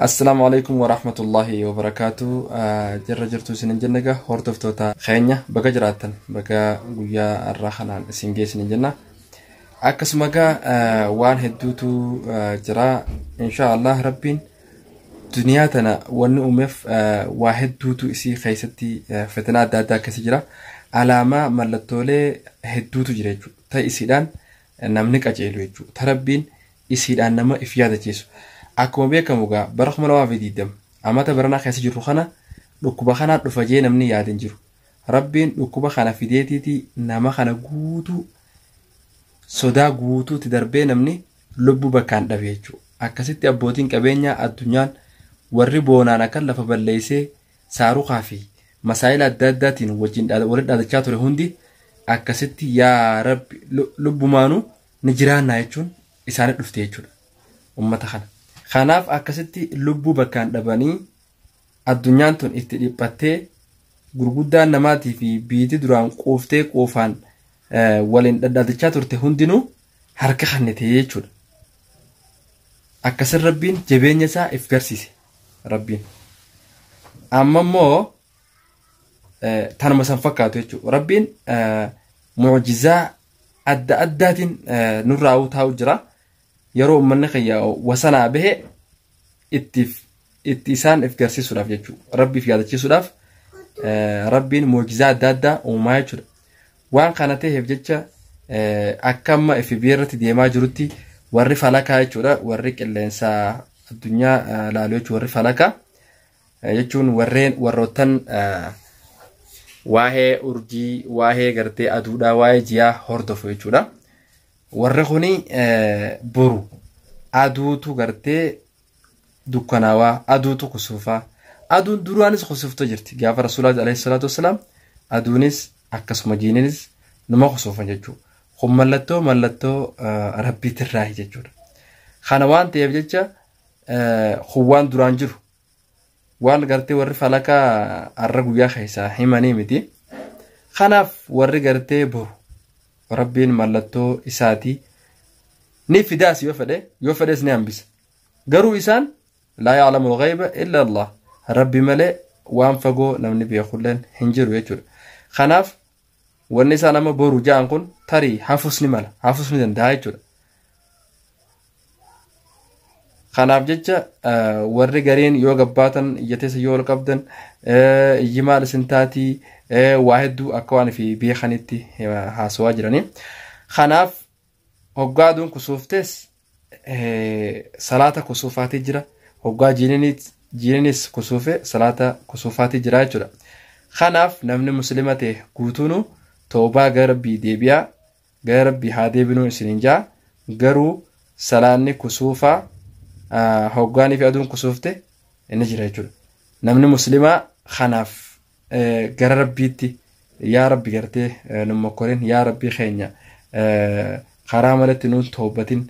Assalaamu alaikum warahmatullahi wabarakaatu. Jirra jirtu isin hin jenne egaa hordoftoota keenya baga jiraattan baga guyyaa har'aa kanaan isin geessin hin jenna. Akkasuma egaa waan hedduutu jira. Insha Allah Rabbiin duniyaa tana wanni uumeef waa hedduutu isii keessatti fitinaa adda addaa akkasii jira. Alaamaa mallattoolee hedduutu jira jechuudha. Ta isiidhaan namni qajeelu jechuudha. Ta Rabbiin isiidhaan nama if yaadachiisu. Akkuma beekamu egaa bara 2020 amata baranaa keessa jirru kana dhukkuba kanaan dhufa jee namni yaada hin jiru. Rabbiin dhukkuba kana fideetiiti nama kana guutuu sodaa guutuutti darbee namni lubbuu bakkaan dhabe jechuudha. Akkasitti abbootiin qabeenyaa addunyaan warri boonaan akka lafa balleessee saaruqaa fi masaayila adda addaatiin wajjin walitti dhaadachaa ture hundi akkasitti yaa Rabbi lubbumaanuu ni jiraannaa jechuun isaanii dhufte jechuudha. Uummata kana. Kanaaf akkasitti lubbuu bakkaan dhabanii addunyaan tun itti dhiphattee gurguddaan namaatii fi biitii duraan quuftee quufaan waliin dhadhaadachaa turte hundinuu harka kennite jechuudha. Akkasin Rabbiin jabeenya isaa if garsiise Rabbiin. Amma immoo tanuma san fakkaatu jechuudha. Rabbiin mucjizaa adda addaatiin nurraa taa'u jira. Yeroo uummanni kiyya wasanaa bahe itti isaan if garsiisuudhaaf jechuudha. Rabbiif yaadachiisuudhaaf Rabbiin mucjizaa adda addaa uumaa jechuudha. Waan kana ta'eef jecha akka amma FB irratti deemaa jirutti warri falakaa jechuudha. Warri qilleensa addunyaa laalu jechuudha. Warri falakaa jechuun warreen warroottan waa'ee urjii, waa'ee gartee aduudhaa, waa'ee ji'aa hordofu jechuudha. Warri kuni boru aduutu gartee dukkanaawaa, aduutu kusuufaa. Aduun duraanis kusuuftoo jirti. Gaafa Rasuulaa alayhi salaatu wassalaam aduunis akkasuma jiininis numa kusuufan jechuudha. Kun mallattoo Rabbiitirraayi jechuudha. Kana waan ta'eef jecha kun waan duraan jiru waan gartee warri falakaa har'a guyyaa keessaa himanii miti. Kanaaf warri gartee boru Rabbiin mallattoo isaatii ni fidaas yoo fedhe yoo fedhes ni hambisa. Garuu isaan laa ya'lamu al-ghayba illa Allah. Rabbi malee waan fagoo namni beekulleen hin jiru jechuudha. Kanaaf wanni isaan amma boru ja'an kun tarii hafus ni mala hafus ni danda'a jechuudha. Kanaaf jecha warri gariin yoo gabbaatan ija teessa yoo ol qabdan iyyi maal isin taatii waa hedduu akka waan fi beekanitti haasawaa jiranii. Kanaaf hoggaa aduun kusuuftes salaata kusuufaatii jira. Hoggaa jiininis kusuufe salaata kusuufaatii jira jechuudha. Kanaaf namni muslima ta'e guutuun toobaa gara Rabbii deebi'aa gara Rabbii haa deebinuu isiniin jaa garuu salaanni kusuufaa hoggaanii fi aduun kusuufte inni jira jechuudha. Namni muslimaa kanaaf gara Rabbiitti yaa Rabbi gartee nu mokkorin yaa Rabbii keenya karaa malatti nuun toobatin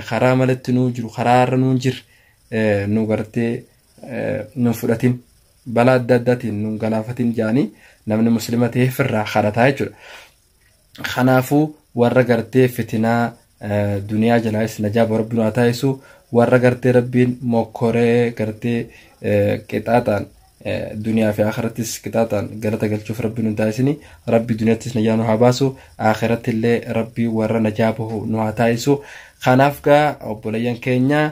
karaa malatti nuu jiru karaa irra nuun jirre nu gartee nu fudhatin balaa adda addaatiin nu galaafatin jaanii namni muslima ta'e firraa kadhataa jechuudha. Kanaafuu warra gartee fitinaa duniyaa jalaas najaa Rabbi nu haa taasisu warra gartee Rabbiin mokkoree gartee qixaaxaan duniyaa fi akhirattis qixaaxaan galata galchuuf Rabbi nu taasisini Rabbi duniyaattis najaa nu haa baasu akhiratti illee Rabbi warra najaa bahu nu haa taasisu. Kanaaf gaa obboleeyyan keenya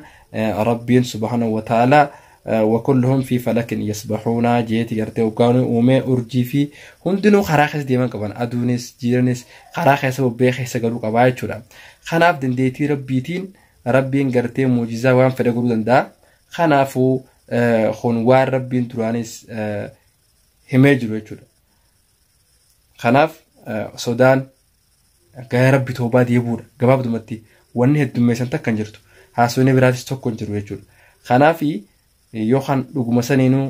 Rabbiin subhaanahu wa ta'ala وكلهم في فلك يسبحون جيتي غرتي وقانو ومي urjii fi hundinuu karaa keessa deeman qaban aduunis jiiranis karaa keessa bobbee keessa galuu qabaa jechuudha. Kanaaf dandeettii Rabbiitiin Rabbiin gartee muujizaa waan fedhe godhuu danda'a. Kanaafuu kun waan Rabbiin duraanis himee jiru jechuudha. Kanaaf sodaan gara Rabbi toobaa deebi'uudha. Gabaabdumatti wanni heddummeessan takka hin jirtu. Haasofni biraatis tokko hin jiru jechuudha. Kanaafi yookaan dhuguma saniinuu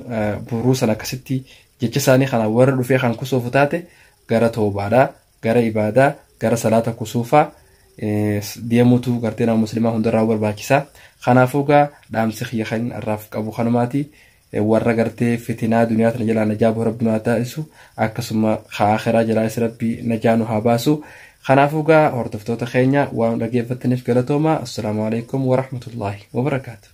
boruu sana akkasitti jecha isaanii kana warra dhufee kan kusuufu taate gara toobaadhaa, gara ibaadaa, gara salaata kusuufaa deemuutu gartee nama muslimaa hundarraa barbaachisaa. Kanaafuu gaa dhaamsi kiyya kan irraaf qabu kanumaati. Warra gartee fitinaa duniyaa tana jalaa najaa bahu Rabbi nu haa taasisu akkasuma akhiraa jalaas Rabbi najaa nu haa baasu. Kanaafuu gaa hordoftoota keenya waan dhaggeeffattaniif galatooma. Assalaamu alaikum warahmatullaahi wabarakaatu.